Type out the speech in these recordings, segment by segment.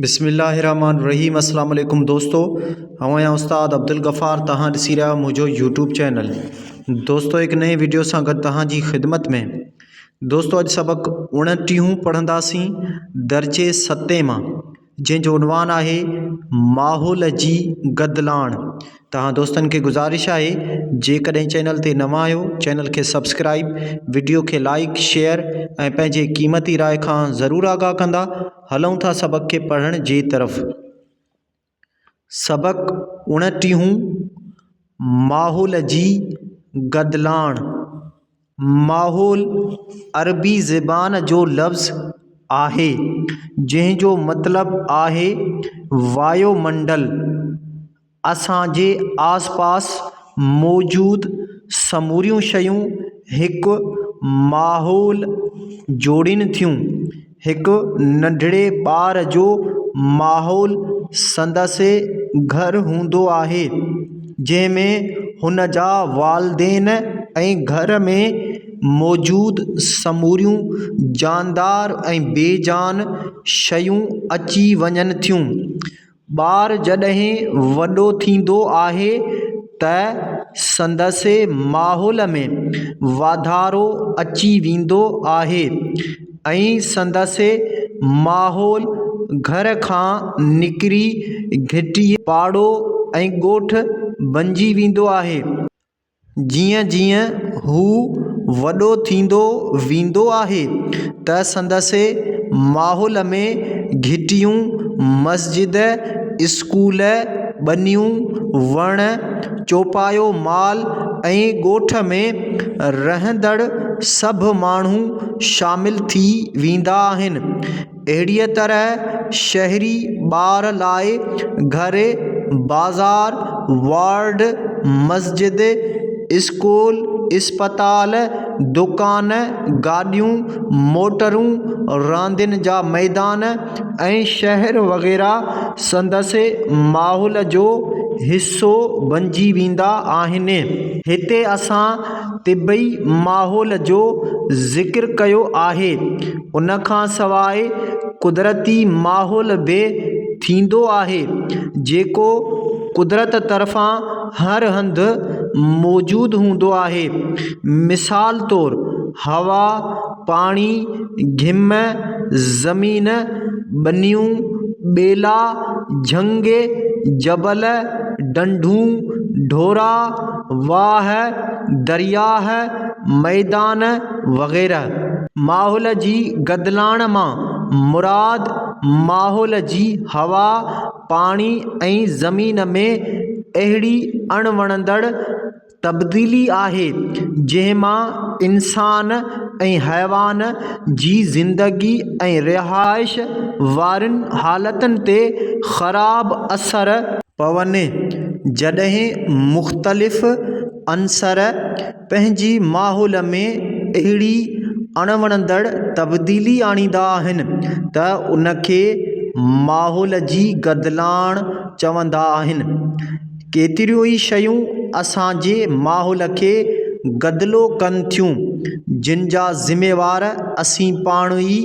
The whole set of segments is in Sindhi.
بسم الله الرحمن الرحيم السلام عليڪم دوستو آئون آهيان استاد عبدالغفار توهان ڏسي رهيا آهيو منهنجو يوٽيوب چينل دوستو هڪ نئين ويڊيو سان گڏ توهان جي خدمت ۾ دوستو اڄ سبق اڻٽيهون پڙهنداسين درجي ستين مان جنهن جو عنوان آهي ماحول جي گدلاڻ توهان دوستن کي گذارش آهي جيڪڏهن چينل تي نوان آهيو چينل کي سبسڪرائب وڊيو کي لائڪ شيئر ۽ پنهنجي قيمتي راء کان ضرور آگاهه ڪندا هلون ٿا سبق کي پڙهڻ جي طرف سبق اڻٽيهون ماحول جي گدلاڻ ماحول عربي زبان جو لفظ آهي جنهن جو مطلب آهي وايو منڊل. اسان جي آس پاس موجود سموريون شيون هڪ ماحول جوڙين ٿيون. هڪ ننڍڙي ٻار جو ماحول سندس گهر هوندو آهي، جنهن ۾ هن جا والدين ۽ گهر ۾ موجود سموريون جاندار ۽ بي جان شيون اچي وڃن ٿيون. ٻار جڏهن وڏو ٿيندو آهي ته سندس ماحول ۾ واڌارو اچي ويندو آهي ۽ سندس ماحول گهر کان نڪري گهٽي، پاڙو ۽ ڳوٺ بنجي ويندو آهي. جيئن جيئن هو وڏو ٿيندو ويندو آهي ته سندس ماحول ۾ گهٽيون، مسجد، اسڪول، ٻنيون، وڻ، چوپايو مال ۽ ڳوٺ ۾ رهندڙ سڀ ماڻهو شامل ٿي ويندا آهن. اهڙيء طرح شهري ٻار لاء گهر، بازار، وارڊ، مسجد، اسڪول، اسپتال، دڪان، گاڏيون، موٽرون، راندين جا ميدان ۽ شهر وغيره سندس ماحول جو حصو بنجي ويندا آهن. هتي اسان طبعي ماحول جو ذڪر ڪيو آهي. ان کان سواء قدرتي ماحول به ٿيندو آهي، جيڪو قدرت طرفان هر هنڌ موجود هوندو آهي. مثال طور هوا، پاڻي، گهم، زمين، ٻنيون، ٻيلا، جهنگ، جبل، ڍنڍون، ڍورا، واهه، درياهه، ميدان وغيره. ماحول جي گدلاڻ مان مراد ماحول جي هوا، پاڻي ۽ زمين ۾ اهڙي اڻوڻندڙ تبديلي آهي، جنهن مان انسان ۽ حيوان جي زندگي ۽ رهائش وارين حالتن تي خراب اثر پون. جڏهن مختلف عنصر پنهنجي ماحول ۾ اهڙي اڻوڻندڙ تبديلي آڻيندا آهن ته ان کي ماحول جي گدلاڻ چوندا آهن. ڪيتريون ئي شيون اسان جي ماحول کي گدلو ڪن ٿيون، جن جا ذميوار اسين پاڻ ئي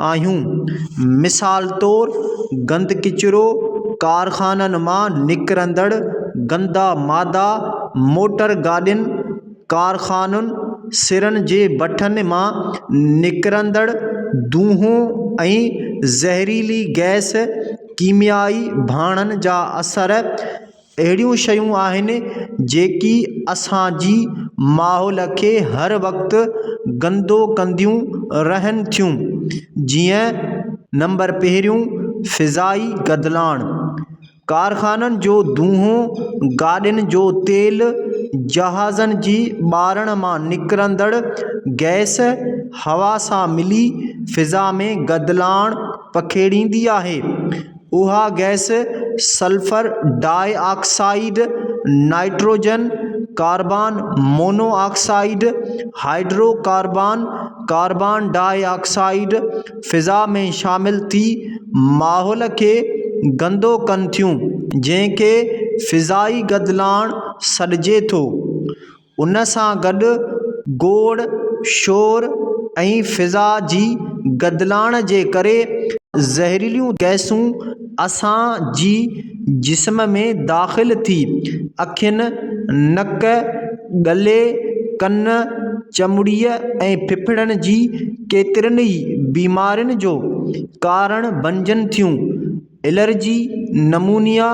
آهيون. مثال طور گند ڪچرو، ڪارخانن مان نڪرندڙ گندا مادا، موٽر گاڏين، ڪارخانن، سرن جي بٺن مان نڪرندڙ دونهون ۽ زهريلي گئس، ڪيميائي ڀاڻن جا اثر اهڙيون شيون آهن جيڪي اسان جي ماحول کي هر وقت گندو ڪنديون رهن ٿيون جيئن نمبر پهريون فضائي گدلاڻ ڪارخانن جو دونهون گاڏين جو تيل جهازن جي ٻارڻ مان نڪرندڙ گئس هوا سان ملي فضا ۾ گدلاڻ پکيڙيندي آهي. اها gas sulphur dioxide, nitrogen, carbon monoxide, hydrocarbon, carbon dioxide فضا ۾ شامل ٿي ماحول کي گندو ڪن ٿيون، جنهن کي فضائي گدلاڻ سڏجي ٿو. ان سان گڏ گوڙ شور ۽ فضا جي گدلاڻ جي ڪري زهريليون گئسون اسان جي جسم ۾ داخل ٿي اکين، نڪ، ڳلي، ڪن، چمڙيء ۽ ڦڦڙن جي ڪيترين ئي بيمارين جو ڪارڻ بڻجن ٿيون. الرجي، نمونيا،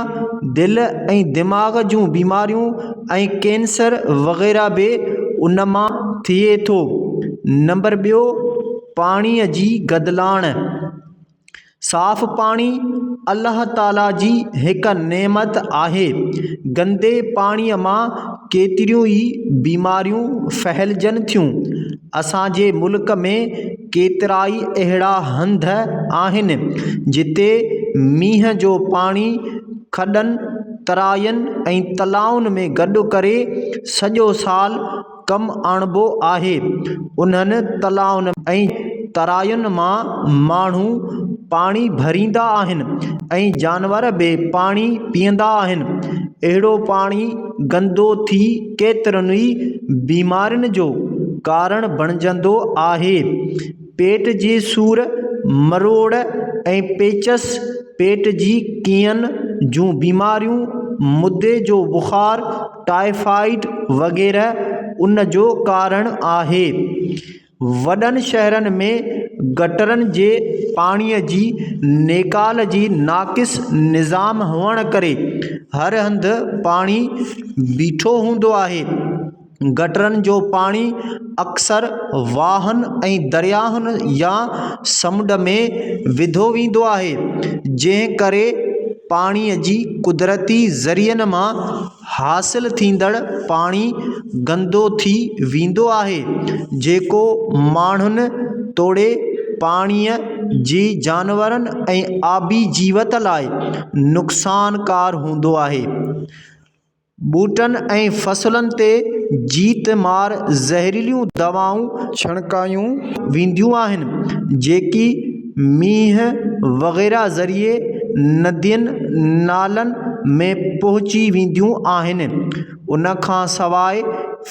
دل ۽ دماغ جون بيماريون ۽ ڪينسر وغيره به ان مان ٿئي ٿو. نمبر ٻيو پاڻيء جي گدلاڻ. صاف پاڻي الله تعاليٰ جي هڪ نعمت آهي. گندي پاڻيء مان ڪيتريون ئي بيماريون ڦهلجن ٿيون. اسان جي ملڪ ۾ ڪيترائي اهڙا هنڌ آهن، جتي مينهن جو پاڻي کڏن، ترائين ۽ تلائن ۾ گڏ ڪري سڄو سال ڪم آڻبو آهي. انهن تلائن ۽ ترائين مان ماڻهو پاڻي ڀريندا آهن ۽ جانور به پاڻي پيئندا آهن. اهڙو پاڻي گندو ٿي ڪيترن ئي بيمارين جو ڪارڻ بڻجندو آهي. پيٽ جي سور، مروڙ ۽ پيچس، پيٽ جي ڪيئن جون بيماريون، مدي جو بخار، ٽائيفائيڊ وغيره ان جو ڪارڻ آهي. وڏن شهرن ۾ گٽرن جي پاڻيء جي نيڪال جي ناقص نظام هئڻ ڪري هر هنڌ پاڻي بيٺو هوندو آهي. گٽرن جو پاڻي اڪثر واهن ۽ درياهن يا سمنڊ ۾ وڌو ويندو آهي، جنهن ڪري پاڻيء جي قدرتي ذريعن مان حاصل ٿيندڙ پاڻي گندو ٿي ويندو آهي، جيڪو ماڻهن توڙي پاڻيء جي جانورن ۽ آبي جيوت لاء نقصانڪار هوندو آهي. ٻوٽن ۽ فصلن تي جيت مار زهريليون دوائون ڇڻڪايون وينديون آهن، جيڪي مينهن وغيره ذريعي ندين نالن ۾ پهچي وينديون آهن. ان کان سواء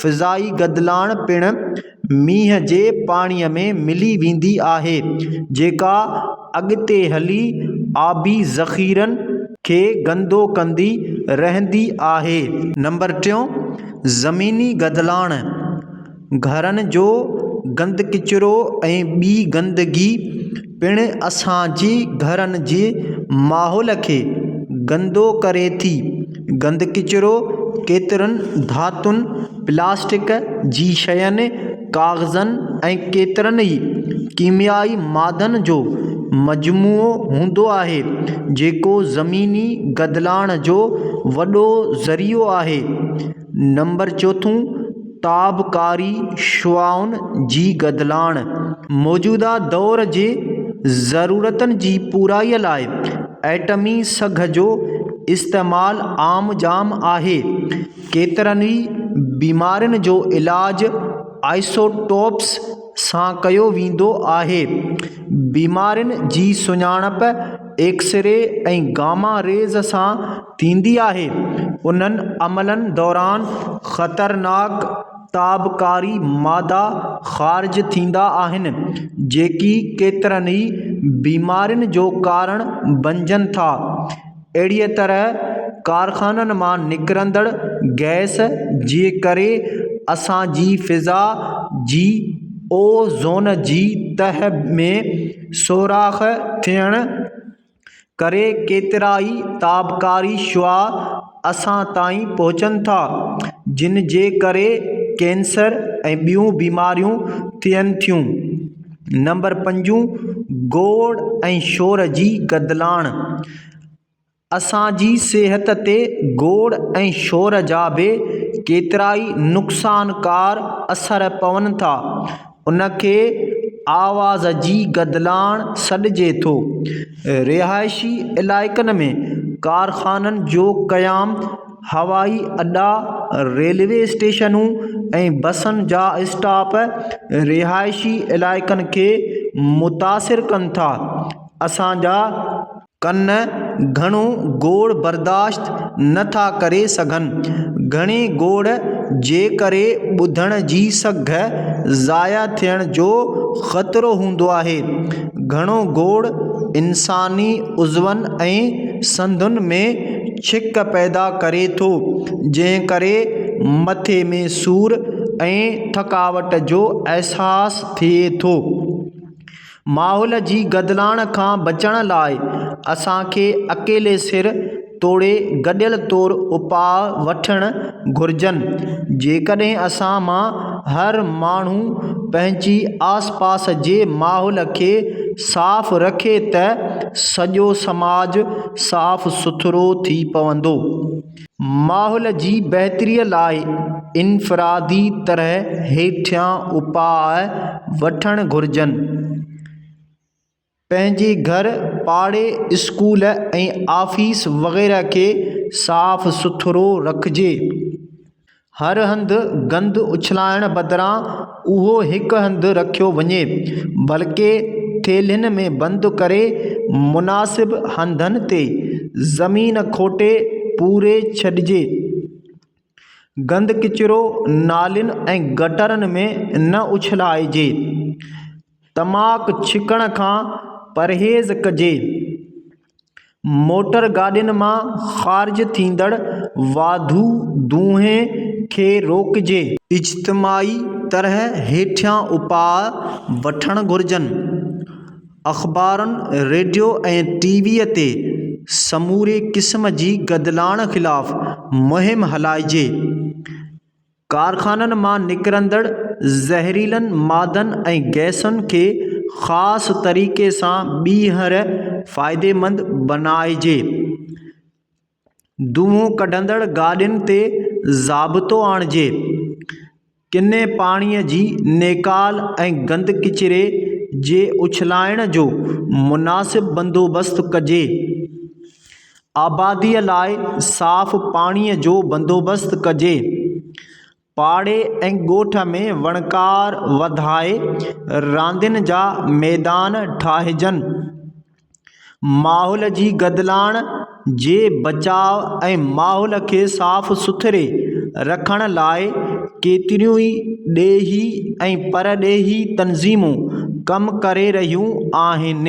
فضائي گدلاڻ پڻ مينهن جي پاڻيء ۾ ملي ويندي آهي، جيڪا اڳتي هلي آبي ذخيرن کي گندو ڪندي رهندي آهي. نمبر ٽيون، زميني گدلاڻ، گهرن جو گند ڪچرو ۽ ٻي گندگي پڻ اسان جي گهرن جي ماحول کي گندو ڪري ٿي. گند ڪچرو ڪيترن ڌاتن، پلاسٽڪ جي شين، ڪاغذن ۽ ڪيترن ئي ڪيميائي مادن جو مجموعو هوندو آهي، جيڪو زميني گدلاڻ جو وڏو ذريعو آهي. نمبر چوٿون، تابڪاري شعاعن جي گدلاڻ. موجوده دور جي ضرورتن جي پورائي لاء ايٽمي سگهه جو استعمال عام جام آهي. ڪيترن ئي بيمارين جو علاج آئسوٽوپس سان ڪيو ويندو آهي. بيمارين جي سڃاڻپ ايڪسري ۽ گاما ريز سان ٿيندي آهي. انهن عملن دوران خطرناڪ تابڪاري مادا خارج ٿيندا آهن، جيڪي ڪيترن ئي بيمارين جو ڪارڻ بنجن ٿا. اهڙيء طرح ڪارخانن مان نڪرندڙ گئس جي ڪري اسان جي فضا جي اوزون جي تهه ۾ سوراخ ٿيڻ ڪري ڪيترائي تابڪاري شعاع اسان تائين پهچن ٿا، جن جي ڪري ڪينسر ۽ ٻيون بيماريون ٿين ٿيون. نمبر پنجون، گوڙ ۽ شور جي گدلاڻ. اسان جي صحت تي گوڙ ۽ شور جا به ڪيترائي نقصانڪار اثر پون ٿا. ان کي آواز جي گدلاڻ سڏجي ٿو. رهائشي علائقن ۾ ڪارخانن جو قيام، هوائي اڏا، ريلوي اسٽيشنون ۽ بسن جا اسٽاپ رهائشي علائقن کي متاثر ڪن ٿا. اسان جا ڪن گهڻو گوڙ برداشت نه ٿا ڪري سگهن. گهڻي گوڙ جي ڪري ٻڌڻ جي سگهه ضايع ٿيڻ جو خطرو هوندو آهي. گهڻو گوڙ انساني عضون ۽. سنڌن ۾ ڇڪ پيدا ڪري ٿو، جنهن ڪري مٿي ۾ سور ۽ ٿڪاوٽ جو احساس ٿئي ٿو. ماحول جي گدلاڻ کان بچڻ لاء اسان کي اڪيلي سر توڙي گڏيل طور اپاء وٺڻ گهرجن. جيڪڏهن اسان مان هر ماڻهو پنهنجي آس پاس جي ماحول کي صاف رکي ته سڄو سماج صاف سٿرو ٿي پوندو. ماحول جي بهتريء لاء انفرادي طرح هيٺيان اپاء وٺڻ گهرجن. پنهنجي گهر، پاڙي، اسڪول ۽ آفيس وغيره کي صاف سٿرو رکجي. هر هنڌ گند اڇلائڻ بدران اهو هڪ هنڌ رکيو وڃي، بلڪه ٿيلهين ۾ بند ڪري مناسب هنڌن تي زمين کوٽي پوري ڇڏجي. گند ڪچرو نالين ۽ گٽرن ۾ نه اڇلائجي. تماڪ ڇڪڻ کان پرهيز ڪجي. موٽر گاڏين مان خارج ٿيندڙ واڌو دونهين کي روڪجي. اجتماعي طرح هيٺيان اپاء وٺڻ گهرجن. اخبارن، ريڊيو ۽ ٽي ويء تي سموري قسم جي گدلاڻ خلاف مهم هلائجي. ڪارخانن مان نڪرندڙ زهريلن مادن ۽ گئسن کي خاص طريقي سان ٻيهر فائديمند بڻائجي. دونهون ڪڍندڙ گاڏين تي ضابطو آڻجي. ڪني پاڻيء جي نيڪال ۽ گند ڪچري جي اڇلائڻ جو مناسب بندوبست ڪجي. آباديء لاء صاف پاڻيء جو بندوبست ڪجي. پاڙي ۽ ڳوٺ ۾ وڻڪار وڌائي راندين جا ميدان ٺاهجن. ماحول جي گدلاڻ جي بچاء ۽ ماحول کي صاف سٿري رکڻ لاء ڪيتريون ئي ڏيهي ۽ پرڏيهي تنظيمون ڪم ڪري رهيون آهن.